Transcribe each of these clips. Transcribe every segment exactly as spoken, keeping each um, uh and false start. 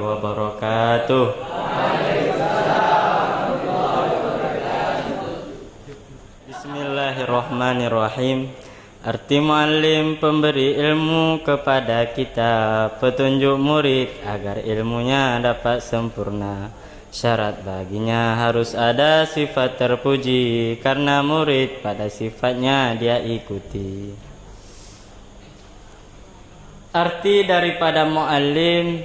wabarakatuh. Bismillahirrahmanirrahim. Arti muallim, pemberi ilmu kepada kita, petunjuk murid agar ilmunya dapat sempurna. Syarat baginya harus ada sifat terpuji, karena murid pada sifatnya dia ikuti. Arti daripada muallim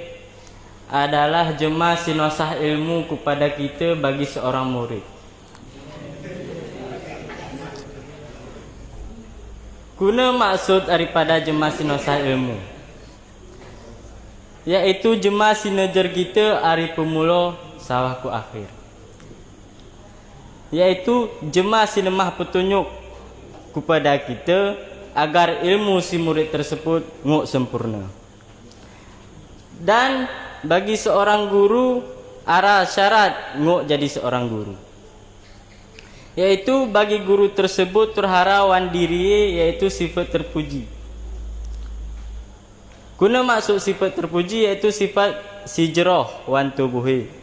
adalah jema sinosah ilmu kepada kita bagi seorang murid. Kuna maksud daripada jema sinosah ilmu, yaitu jema sinejer kita ari pemulo sawah ku akhir. Yaitu jema sinemah petunjuk kepada kita agar ilmu si murid tersebut nguk sempurna. Dan bagi seorang guru, ara syarat nguk jadi seorang guru, yaitu bagi guru tersebut terhara wan diriye, yaitu sifat terpuji. Kuna maksud sifat terpuji, yaitu sifat si jeroh wan tubuhe.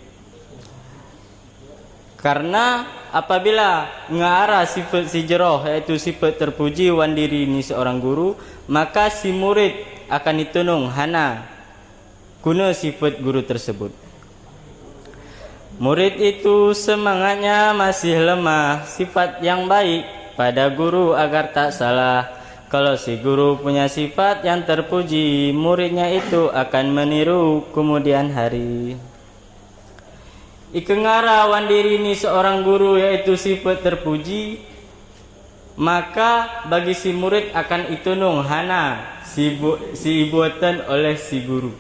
Karena apabila ngara sifat si jeroh, yaitu sifat terpuji wan diri ni seorang guru, maka si murid akan itunung hana kuna sifat guru tersebut. Murid itu semangatnya masih lemah, sifat yang baik pada guru agar tak salah. Kalau si guru punya sifat yang terpuji, muridnya itu akan meniru kemudian hari. Ika ngara wan diri ni seorang guru, yaitu sifat terpuji, maka bagi si murid akan itunung hana si bu-, si ibuatan oleh si guru.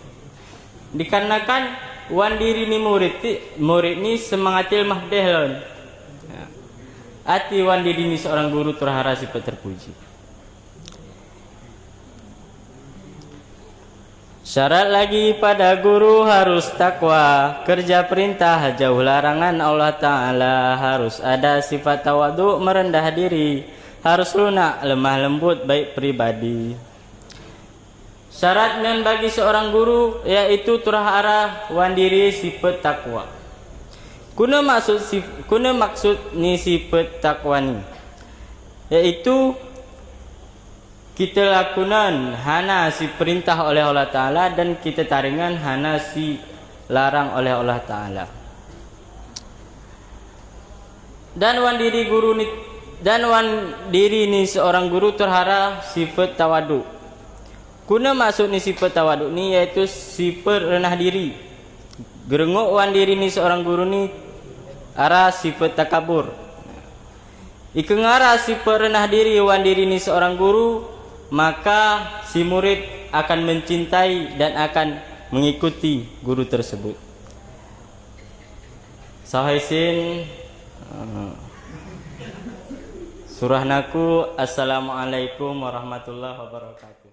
Dikarenakan wan diri ni murid ti-, murid ni semangat ilmah deh lon. Ya. Ati wan diri ni seorang guru terhara sifat terpuji. Syarat lagi pada guru harus takwa, kerja perintah, jauh larangan Allah Ta'ala, harus ada sifat tawadu, merendah diri, harus lunak, lemah lembut, baik pribadi. Syarat nan bagi seorang guru, yaitu terhara wan diri sifat takwa. Kuna maksud sif-, kuna maksud ni sifat takwa ni, yaitu kita lakunan hana si perintah oleh Allah Ta'ala dan kita taringan hana si larang oleh Allah Ta'ala. Dan wan diri guru ni, dan wan diri ni seorang guru terhara sifat tawadu. Kuna maksud ni sifat tawadu ni, yaitu sifat renah diri. Gerenguk wan diri ni seorang guru ni ara sifat takabur. Ika ngara sifat renah diri wan diri ni seorang guru, maka si murid akan mencintai dan akan mengikuti guru tersebut. Sahaisin, eh, surah naku, Assalamualaikum warahmatullahi wabarakatuh.